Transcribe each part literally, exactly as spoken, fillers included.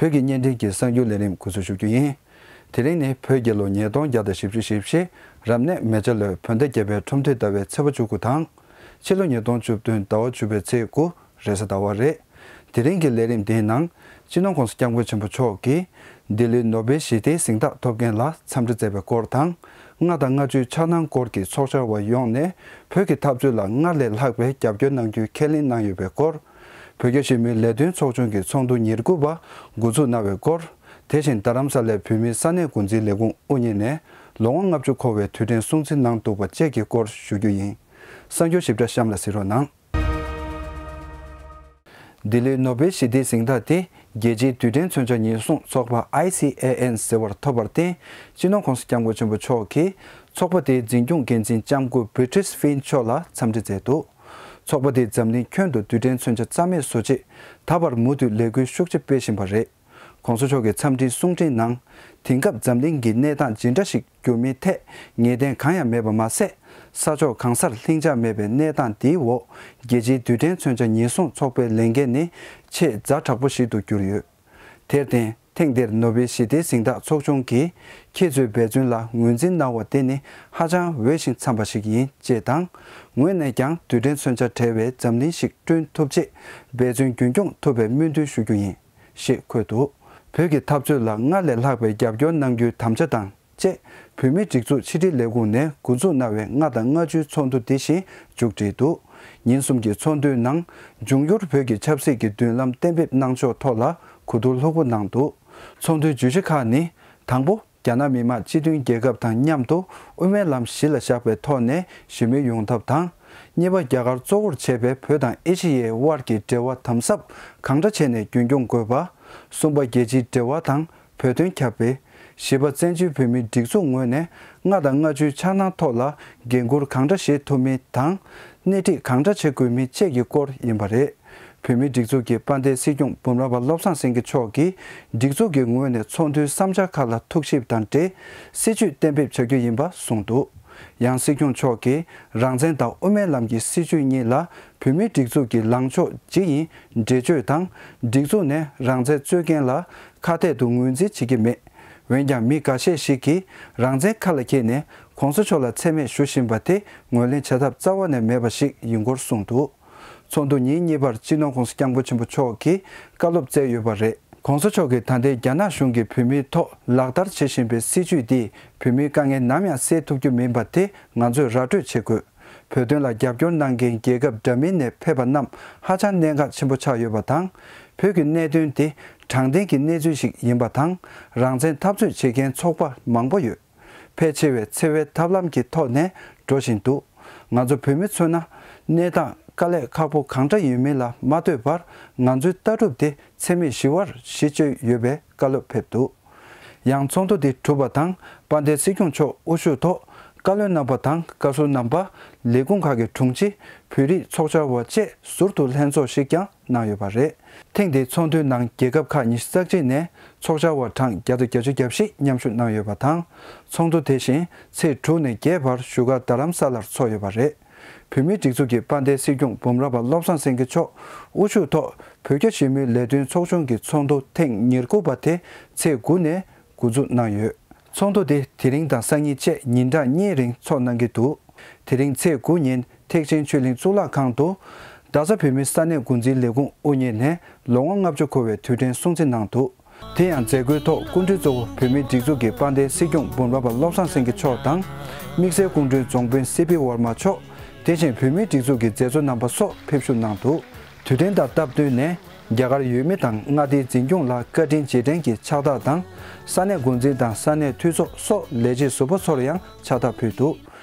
བོད་ཀྱི་བརྙན་འཕྲིན་གྱི་གསར་འགྱུར་ལས་རིམ་འགོ་འཛུགས་ཞུ་རྒྱུ་ཡིན། དེ་རིང་ནི་བོད་རྒྱལ་ལོ་ཉིས་སྟོང་བརྒྱ་དང་བཞི་བཅུ་ཞེ་བཞི། རབ་གནས་མེ་བྱ་ལོའི་བོད་ཟླ་བརྒྱད་པའི་ཁྲོམ་ཐོའི་ཟླ་བའི་ཚེས་པ་བཅུ་དགུ་དང་། ཕྱི་ལོ་ཉིས་སྟོང་བཅུ་བདུན་ཟླ་བ་བཅུ་པའི་ཚེས་དགུ་རེས་གཟའ་ཟླ་བ་རེད། དེ་རིང་གི་ལས་རིམ་འདིའི་ནང་། སྤྱི་ནོར་༸གོང་ས་༸སྐྱབས་མགོན་ཆེན་པོ་མཆོག་གིས་ལྡི་ལིའི་ནོ་སྦེལ་ཞི་བདེའི་གཟེངས་རྟགས་ཐོབ་མཁན་ལ་འཚམས་འདྲི་མཛད་པའི་སྐོར་དང་། ལྔ་དང་ལྔ་བཅུའི་འཆར་སྣང་སྐོར་གྱི་ཚོགས་བཅར་བ་ཡོངས་ནས་བོད་ཀྱི་འཐབ་རྩོད་ལ་སྔར་ལས་ལྷག་པའི་རྒྱབ་སྐྱོར་གནང་རྒྱུའི་ཁས་ལེན་གནང་ཡོད་པའི་སྐོར། བོད་རྒྱ་ཞི་མོལ་ལས་དོན་ཚོགས་ཆུང་གི་ཚོགས་འདུ་ཉེར་དགུ་པ་འགོ་འཛུགས་གནང་བའི་སྐོར། དེ་བཞིན་རྡ་རམ་ས་ལའི་བོད་མིའི་ས་གནས་འགོ་འཛིན་ལས་ཁུངས་དབུ་བརྙེས་ནས་ལོ་ངོ་ལྔ་བཅུ་འཁོར་བའི་དུས་དྲན་སྲུང་བརྩི་གནང་འདུག་པ་བཅས་ཀྱི་སྐོར་ཞུ་རྒྱུ་ཡིན། གསར་འགྱུར་ཞིབ་ཕྲ་གཤམ་ལ་གཟིགས་རོགས་གནང་། ལྡི་ལིའི་ནོ་སྦེལ་ཞི་བདེའི་གཟེངས་རྟགས་དེ་རྒྱལ་སྤྱིའི་རྡུལ་ཕྲན་མཚོན་ཆ་ཉེན་སྲུང་ཚོགས་པ་ཨའི་སི་ཨེ་ཨེན་ཟེར་བར་ཐོབ་པར་བརྟེན། སྤྱི་ནོར་༸གོང་ས་༸སྐྱབས་མགོན་ཆེན་པོ་མཆོག་གིས་ཚོགས་པ་དེའི་འཛིན་སྐྱོང་འགན་འཛིན་ལྕམ་སྐུ་བི་ཏྲིས་ཧྥིན་མཆོག་ལ་འཚམས་འདྲི་མཛད་འདུག་ཚོགས་པ་དེས་འཛམ་གླིང་ཁྱོན་དུ་རྡུལ་ཕྲན་མཚོན་ཆ་རྩ་མེད་བཟོ་ཆེད་ད་བར་མུ་མཐུད་ལས་འགུལ་ཤུགས་ཆེ་སྤེལ་བཞིན་པ་རེད། ༸གོང་ས་མཆོག་གི་འཚམས་འདྲིའི་གསུང་འཕྲིན་ནང་། དེང་སྐབས་འཛམ་གླིང་གི་གནས་སྟངས་ཇི་འདྲ་ཞིག་འགྱུར་མིན་ཐད་ངེས་གཏན་གང་ཡང་མེད་པ་མ་ཟད། ས་ཕྱོགས་གང་སར་ལྷིང་འཇགས་མེད་པའི་གནས་སྟངས་འདིའི་འོག་རྒྱལ་སྤྱིའི་རྡུལ་ཕྲན་མཚོན་ཆ་ཉེན་སྲུང་ཚོགས་པའི་ལས་འགན་ནི་ཆེས་ཛ་དྲག་པོ་ཞིག་ཏུ་གྱུར་ཡོད། དེར་བརྟེན། ཐེངས་འདིར་ནོ་སྦེལ་ཞི་བདེའི་གཟེངས་རྟགས་ཚོགས་ཆུང་གིས་ཁྱེད་ཚོའི་འབད་བརྩོན་ལ་ངོས་འཛིན་གནང་བ་དེ་ནི་ཧ་ཅང་འོས་ཤིང་འཚམས་པ་ཞིག་ཡིན་ཅེས་དང་། ངོས་ནས་ཀྱང་རྡུལ་ཕྲན་མཚོན་ཆ་བྲལ་བའི་འཛམ་གླིང་ཞིག་བསྐྲུན་ཐུབ་ཆེད་འབད་བརྩོན་རྒྱུན་འཁྱོངས་ཐུབ་པའི་སྨོན་འདུན་ཞུ་རྒྱུ་ཡིན། ཞེས་འཁོད་འདུག་བོད་ཀྱི་འཐབ་རྩོད་ལ་སྔར་ལས་ལྷག་པའི་རྒྱབ་སྐྱོར་གནང་རྒྱུའི་དམ་བཅའ་དང་བཅས། བོད་མིའི་སྒྲིག་འཛུགས་ཕྱི་དྲིལ་ལས་ཁུངས་ནས་འགོ་འཛུགས་གནང་བའི་ལྔ་དང་ལྔ་བཅུའི་ཚོགས་འདུ་འདི་བཞིན་མཇུག་བསྒྲིལ་འདུག་ཉིན་གསུམ་གྱི་ཚོགས་འདུའི་ནང་། འབྱུང་འགྱུར་བོད་ཀྱི་ཆབ་སྲིད་ཀྱི་མདུན་ལམ་གཏན་འབེབས་གནང་ཕྱོགས་ཐོག་ལ་གོ་བསྡུར་ལྷུག་པོ་གནང་འདུག་ཚོགས་འདུའི་བརྗོད་གཞི་ཁག་ནི། དང་པོ། རྒྱ་ནག་མི་དམངས་སྤྱི་མཐུན་རྒྱལ་ཁབ་དང་མཉམ་དུ་དབུ་མའི་ལམ་གཞི་ལ་བཞག་པའི་ཐོག་ནས་ཞི་མོལ་ཡོང་ཐབས་དང་། གཉིས་པ། རྒྱ་གར་གཙོ་བོར་བྱས་པའི་བོད་དང་ཨེ་ཤི་ཡའི་དབར་གྱི་འབྲེལ་བ་དམ་ཟབ་གང་འདྲ་བྱས་ནས་རྒྱུན་འཁྱོངས་དགོས་པ། གསུམ་པ། རྒྱལ་སྤྱིའི་འབྲེལ་བ་དང་བོད་དོན་ཁྱབ་སྤེལ། བཞི་པ། བཙན་བྱོལ་བོད་མིའི་སྒྲིག་འཛུགས་ངོས་ནས་ལྔ་དང་ལྔ་བཅུའི་འཆར་སྣང་ཐོག་ལ་འགན་འཁུར་གང་འདྲ་བཞེས་ཐུབ་མིན་དང་། སྣེ་ཁྲིད་གང་འདྲ་བྱེད་དགོས་མིན་བཅས་ཀྱི་སྐོར་ཡིན་པ་རེད། བོད་མིའི་སྒྲིག་འཛུགས་ཀྱི་དཔལ་ལྡན་སྲིད་སྐྱོང་འབུམ་རམས་པ་བློ་བཟང་སེང་གེ་མཆོག་གིས་སྒྲིག་འཛུགས་ཀྱི་ངོས་ནས་ཚོགས་འདུའི་བསམ་འཆར་ཁག་ལ་ཐུགས་ཞིབ་དང་འབྲེལ་སྲིད་བྱུས་གཏན་འབེབས་བྱ་རྒྱུ་ཡིན་པ་གསུངས་འདུག་ཡང་སྲིད་སྐྱོང་མཆོག་གིས་རང་བཙན་དང་དབུ་མའི་ལམ་གྱི་སྲིད་བྱུས་གཉིས་ལ་བོད་མིའི་སྒྲིག་འཛུགས་ཀྱི་ལངས་ཕྱོགས་ཇི་ཡིན་འགྲེལ་བརྗོད་དང་། སྒྲིག་འཛུགས་ནས་རང་བཙན་རྩོད་མཁན་ལ་ཁ་གཏད་དུ་ངོས་འཛིན་བྱེད་ཀྱི་མེད། འོན་ཀྱང་མི་འགའ་ཤས་ཤིག་གིས་རང་བཙན་ཁ་ལ་འཁྱེར་ནས་གོང་ས་མཆོག་ལ་མཚན་སྨད་ཞུ་བཞིན་པ་དེ་ངོས་ལེན་བྱ་ཐབས་རྩ་བ་ནས་མེད་པ་ཞིག་ཡིན་སྐོར་གསུངས་འདུག་ཚོགས་འདུ་ཉིན་གཉིས་པར་སྤྱི་ནོར་༸གོང་ས་༸སྐྱབས་མགོན་ཆེན་པོ་མཆོག་གིས་བཀའ་སློབ་སྩལ་ཡོད་པ་རེད། གོང་ས་མཆོག་གིས་ད་ལྟའི་རྒྱ་ནག་གཞུང་གིས་བོད་མིའི་ཐོག་ལག་བསྟར་བྱེད་བཞིན་པའི་སྲིད་བྱུས་འདིས་བོད་མིའི་དཀའ་ངལ་ནམ་ཡང་སེལ་ཐུབ་རྒྱུ་མིན་པ་དེ་ང་ཚོས་ར་སྤྲོད་བྱེད་དགོས། བོད་དོན་ལ་རྒྱབ་སྐྱོར་གནང་མཁན་རྒྱལ་ཁབ་འདྲ་མིན་ནས་ཕེབས་པ་རྣམས་ཧ་ཅང་གནད་འགག་ཆེན་པོ་ཆགས་ཡོད་པ་དང་། བོད་ཀྱི་གནད་དོན་དེ་དྲང་བདེན་གྱི་གནས་ཚུལ་ཞིག་ཡིན་པ་དང་། རང་བཙན་འཐབ་རྩོད་བྱེད་མཁན་ཚོགས་པ་མང་པོ་ཡོད། ཕལ་ཆེ་བས་འཚེ་བའི་ཐབས་ལམ་གྱི་ཐོག་ནས་འགྲོ་བཞིན་འདུག་ང་ཚོ་བོད་མི་མཚོན་ན། གནས་སྟངས་དཀའ་ལས་ཁག་པོ་གང་འདྲ་ཡོད་མིན་ལ་མ་ལྟོས་པར། ང་ཚོའི་ལྟ་གྲུབ་དེ་འཚེ་མེད་ཞི་བར་གཞི་བཅོལ་ཡོད་པའི་བཀའ་སློབ་ཕེབས་འདུག་ཡང་ཚོགས་འདུ་དེ་གྲུབ་པ་དང་། དཔལ་ལྡན་སྲིད་སྐྱོང་མཆོག་དབུ་བཞུགས་ཐོག་བཀའ་བློན་རྣམ་པ་དང་། བཀའ་ཟུར་རྣམ་པ། ལས་ཁུངས་ཁག་གི་དྲུང་ཆེ། བོད་རིགས་ཚོགས་བཅར་བ་བཅས་ཟུར་དུ་ལྷན་ཚོགས་ཤིག་ཀྱང་གནང་ཡོད་པ་རེད། ཐེངས་འདིའི་ཚོགས་འདུའི་ནང་རྒྱལ་ཁབ་ཁག་ཉི་ཤུ་རྩ་གཅིག་ནས་ཚོགས་བཅར་བ་གྲངས་བརྒྱ་དང་བརྒྱད་ཅུ་གྱ་བཞི་མཉམ་ཞུགས་གནང་ཡོད་པ་དང་། ཚོགས་འདུ་དེ་བཞིན་ཚེས་དྲུག་ནས་བརྒྱད་བར་བཞུགས་སྒར་རྡ་རམ་ས་ལར་འཚོགས་ཡོད་པ་རེད། བོད་མིའི་སྒྲིག་འཛུགས་ཀྱི་དཔལ་ལྡན་སྲིད་སྐྱོང་འབུམ་རམས་པ་བློ་བཟང་སེང་གེ་མཆོག་དབུ་བཞུགས་ཐོག་བོད་རྒྱ་ཞི་མོལ་ལས་དོན་ཚོགས་ཆུང་གི་ཚོགས་འདུ་ཐེངས་ཉེར་དགུ་པ་དེ་ཚེས་དགུ་ནས་འགོ་འཛུགས་གནང་ཡོད། ཚོགས་འདུ་དེ་དེ་རིང་དང་སང་ཉིན་བཅས་ཉིན་གྲངས་གཉིས་རིང་འཚོགས་གནང་གི་འདུག་དེ་རིང་ཚེས་དགུ་ཉིན་ཐེག་ཆེན་ཆོས་གླིང་གཙུག་ལག་ཁང་དུ། རྡ་ས་བོད་མིའི་ས་གནས་འགོ་འཛིན་ལས་ཁུངས་དབུ་བརྙེས་ནས་ལོ་ངོ་ལྔ་བཅུ་འཁོར་བའི་དུས་དྲན་སྲུང་བརྩི་གནང་འདུག་དེ་ཡང་མཛད་སྒོའི་ཐོག་སྐུ་མགྲོན་གཙོ་བོ་བོད་མིའི་སྒྲིག་འཛུགས་ཀྱི་དཔལ་ལྡན་སྲིད་སྐྱོང་འབུམ་རམས་པ་བློ་བཟང་སེང་གེ་མཆོག་དང་། དམིགས་བསལ་སྐུ་མགྲོན་རྫོང་དཔོན་སི་པི་ཝར་མ་མཆོག་དེ་བཞིན་བོད་མིའི་སྒྲིག་འཛུགས་ཀྱི་མཛད་གཙོ་རྣམ་པ་སོགས་ཕེབས་བཞུགས་གནང་འདུག་དུས་དྲན་དང་སྟབས་བསྟུན་ནས། རྒྱ་གར་ཡུལ་མི་དང་མངའ་སྡེའི་འཛིན་སྐྱོང་ལ་བཀའ་དྲིན་རྗེས་དྲན་གྱི་ཕྱག་རྟགས་དང་། ས་གནས་འགོ་འཛིན་དང་ས་གནས་འཐུས་ཚོགས་སོགས་ལས་བྱེད་ཟུར་པ་ཚོར་ཡང་ཕྱག་རྟགས་ཕུལ་འདུག་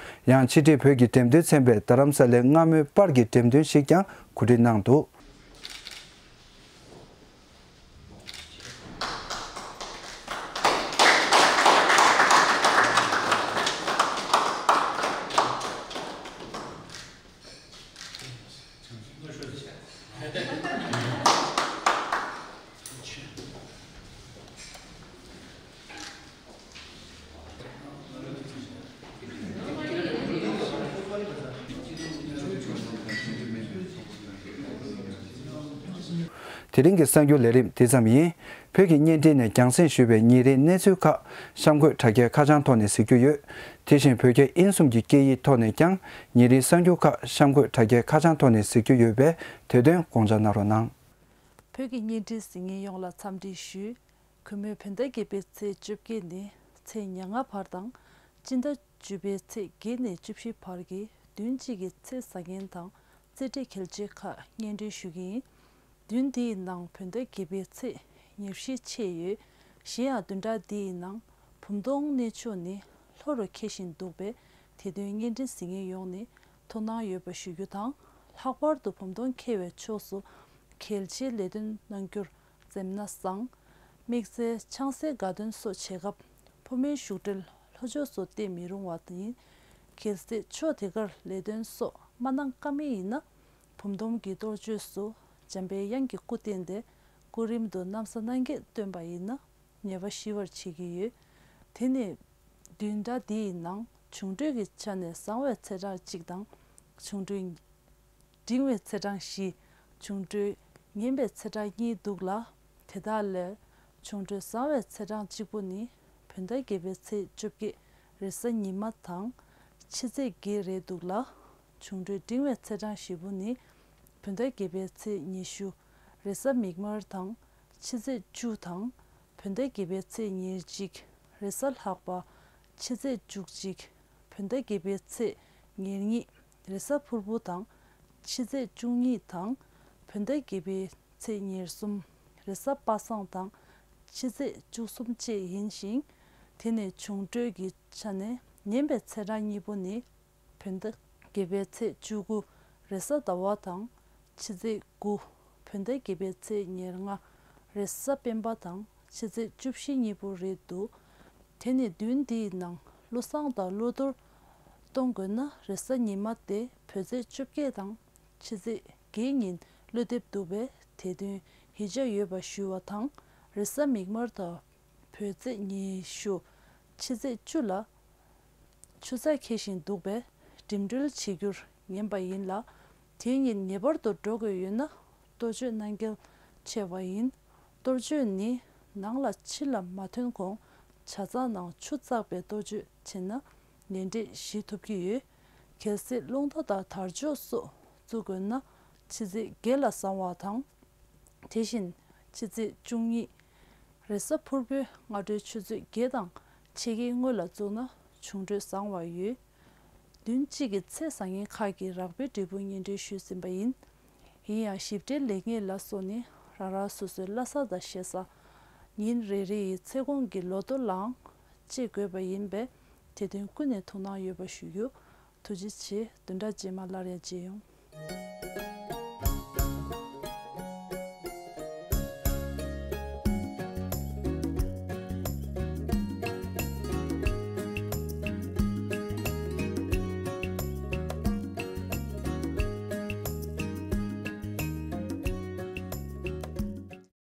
ཡང་ཕྱི་དྲིལ་བོད་ཀྱི་འགྲེམས་སྟོན་ཚན་པས་རྡ་རམ་ས་ལའི་སྔ་མོའི་པར་གྱི་འགྲེམས་སྟོན་ཞིག་ཀྱང་གོ་སྒྲིག་གནང་འདུག་དེ་རིང་གི་གསར་འགྱུར་ལས་རིམ་དེ་ཙམ་ཡིན། བོད་ཀྱི་བརྙན་འཕྲིན་ནས་རྒྱང་སྲིང་ཞུས་པའི་ཉིན་རེའི་གནས་ཚུལ་ཁག་གཤམ་འཁོད་དྲ་རྒྱའི་ཁ་བྱང་ཐོག་ནས་གཟིགས་རྒྱུ་ཡོད། དེ་བཞིན་བོད་རྒྱ་དབྱིན་གསུམ་གྱི་སྐད་ཡིག་ཐོག་ནས་ཀྱང་ཉིན་རེའི་གསར་འགྱུར་ཁག་གཤམ་འཁོད་དྲ་རྒྱའི་ཁ་བྱང་ཐོག་ནས་གཟིགས་རྒྱུ་ཡོད་པས། དེ་དོན་དགོངས་འཇགས་གནང་རོགས་གནང་། བོད་ཀྱི་བརྙན་འཕྲིན་གཟིགས་མཁན་ཡོངས་ལ་འཚམས་འདྲི་ཞུ། གུས་མོས་བོད་ཟླ་བརྒྱད་པའི་ཚེས་བཅོ་བརྒྱད་ནས་ཚེས་ཉེར་ལྔ་བར་དང་། སྤྱི་ཟླ་བཅུ་པའི་ཚེས་བརྒྱད་ནས་བཅུ་བཞི་བར་གྱི་བདུན་གཅིག་གི་ཚེས་བཟང་ངན་དང་རྩེད་འགྲན་གལ་ཆེ་ཁག་སྙན་སྒྲོན་ཞུ་གི་ཡིན། བདུན་འདིའི་ནང་བོད་ཟླ་བརྒྱད་པའི་ཚེས་ཉེར་བཞི་ཆད་ཡོད། གཞན་ཡང་བདུན་ཕྲག་འདིའི་ནང་བུམ་སྟོང་གནས་མཆོག་ནི་ལྷོ་རུ་འཁེལ་བཞིན་འདུག་པས། དེ་དོན་བརྙན་འཕྲིན་གཟིགས་མཁན་ཡོངས་ནས་ཐུགས་སྣང་ཡོད་པ་ཞུ་རྒྱུ་དང་། ལྷག་པར་དུ་བུམ་སྟོང་འཁེལ་བའི་ཕྱོགས་སུ་གལ་ཆེའི་ལས་དོན་གནང་རྒྱུར་འཛེམ་ན་བཟང་། དམིགས་བསལ་ཆང་སའི་དགའ་སྟོན་སོགས་བྱེད་སྐབས་ཕོ་མོའི་བཞུགས་གྲལ་ལྷོ་ཕྱོགས་སུ་བལྟས་མི་རུང་བ་ཡིན། གལ་སྲིད་ཕྱོགས་དེ་གར་ལས་དོན་སོགས་མ་གནང་ཀ་མེད་ཡིན་ན། བུམ་སྟོང་གི་གཏོར་མཆོད་སུ་འཇམ་པའི་དབྱངས་ཀྱི་སྐུ་རྟེན་དེ་སྐུ་རིམ་དུ་གནམ་ས་སྣང་བརྒྱད་སྟོན་པ་ཡིན་ན་ཉེས་པ་ཞི་བར་བྱེད་ཀྱི་ཡོད། དེ་ནི་བདུན་ཕྲག་འདིའི་ནང་འབྱུང་འཕྲོད་ཀྱི་ཆ་ནས་བཟང་བའི་ཚེས་གྲངས་གཅིག་དང་། འབྱུང་འཕྲོད་འབྲིང་བའི་ཚེས་གྲངས་བཞི། འབྱུང་འཕྲོད་ངན་པའི་ཚེས་གྲངས་གཉིས་འདུག་ལ། དེ་དག་ལས་འབྱུང་འཕྲོད་བཟང་བའི་ཚེས་གྲངས་གཅིག་པུ་ནི་བོད་ཟླ་བརྒྱད་པའི་ཚེས་བཅོ་བརྒྱད་རེས་གཟའ་ཉི་མ་དང་ཕྱི་ཚེས་བརྒྱད་རེད་འདུག་ལ། འབྱུང་འཕྲོད་འབྲིང་བའི་ཚེས་གྲངས་བཞི་པོ་ནི་བོད་ཟླ་བརྒྱད་པའི་ཚེས་ཉི་ཤུ་རེས་གཟའ་མིག་དམར་དང་ཕྱི་ཚེས་བཅུ་དང་། བོད་ཟླ་བརྒྱད་པའི་ཚེས་ཉེར་གཅིག་རེས་གཟའ་ལྷག་པ། ཕྱི་ཚེས་བཅུ་གཅིག་བོད་ཟླ་བརྒྱད་པའི་ཚེས་ཉེར་གཉིས་རེས་གཟའ་ཕུར་བུ་དང་ཕྱི་ཚེས་བཅུ་གཉིས་དང་། བོད་ཟླ་བརྒྱད་པའི་ཚེས་ཉེར་གསུམ་རེས་གཟའ་པ་སངས་དང་ཕྱི་ཚེས་བཅུ་གསུམ་བཅས་ཡིན་ཞིང་། དེ་ནས་འབྱུང་འཕྲོད་ཀྱི་ཆ་ནས་ངན་པའི་ཚེས་གྲངས་གཉིས་པོ་ནི། བོད་ཟླ་བརྒྱད་པའི་ཚེས་བཅུ་དགུ་རེས་གཟའ་ཟླ་བ་དང་ཕྱི་ཚེས་དགུ། བོད་ཟླ་བརྒྱད་པའི་ཚེས་ཉེར་ལྔ་རེས་གཟའ་སྤེན་པ་དང་ཕྱི་ཚེས་བཅུ་བཞི་གཉིས་པོ་རེད་འདུག་དེ་ནི་བདུན་འདིའི་ནང་བློ་བཟང་དང་བློ་གཏོར་གཏོང་དགོས་ན་རེས་གཟའ་ཉི་མ་སྟེ་བོད་ཚེས་བཅོ་བརྒྱད་དང་ཕྱི་ཚེས་བརྒྱད་ཉིན་བློ་འདེབས་འདུག་པས། དེ་དོན་ཡིད་ཆེས་ཡོད་པ་ཞུ་བ་དང་། རེས་གཟའ་མིག་དམར་དང་བོད་ཚེས་ཉི་ཤུ་ཕྱི་ཚེས་བཅུ་ལ་ཆུ་ཚ་འཁེལ་བཞིན་འདུག་པས། འགྲིམ་འགྲུལ་བྱེད་རྒྱུར་ངན་པ་ཡིན་ལ། དེ་ཉིན་ངེས་པར་དུ་འགྲོ་དགོས་ཡོད་ན་གཏོར་མཆོད་གནང་གལ་ཆེ་བ་ཡིན། གཏོར་མཆོད་ནི་ནང་ལ་ཕྱི་ལ་མ་ཐོན་གོང་ཇ་ཚགས་ནང་ཆུ་བཙགས་པའི་གཏོར་མཆོད་བྱས་ན་ནད་འདྲེས་ཞི་ཐུབ་ཀྱི་ཡོད། གལ་སྲིད་རླུང་རྟ་དང་དར་ལྕོག་སོགས་བཙུགས་དགོས་ན་ཕྱི་ཚེས་བརྒྱད་ལ་བཟང་བ་དང་། དེ་བཞིན་ཕྱི་ཚེས་བཅུ་གཉིས་རེས་གཟའ་ཕུར་བུའི་སྔ་དྲོའི་ཆུ་ཚོད་བརྒྱད་དང་ཕྱེད་ཀའི་སྔོན་ལ་བཙུགས་ན་འབྱུང་འཕྲོད་བཟང་བ་ཡོད། བདུན་གཅིག་གི་ཚེས་བཟང་ངན་ཁག་གི་རགས་པའི་འབྲས་བུ་སྙན་སྒྲོན་ཞུས་ཟིན་པ་ཡིན། ཡིན་ཡང་ཞིབ་ཕྲའི་ལེགས་ཉེས་ལ་སོགས་ནི་རང་རང་སོ་སོའི་བླ་གཟའ་དང་ཞེ་ས། ཉིན་རེ་རེ་ཡི་ཚེས་གོང་གི་ལོ་ཐོ་ལའང་དཔྱད་དགོས་པ་ཡིན་པས། དེ་དོན་ཀུན་ནས་ཐུགས་སྣང་ཡོད་པ་ཞུ་རྒྱུ། ཐུགས་རྗེ་ཆེ། བདུན་ཕྲག་རྗེས་མ་སླར་ཡང་མཇལ་ཡོང་།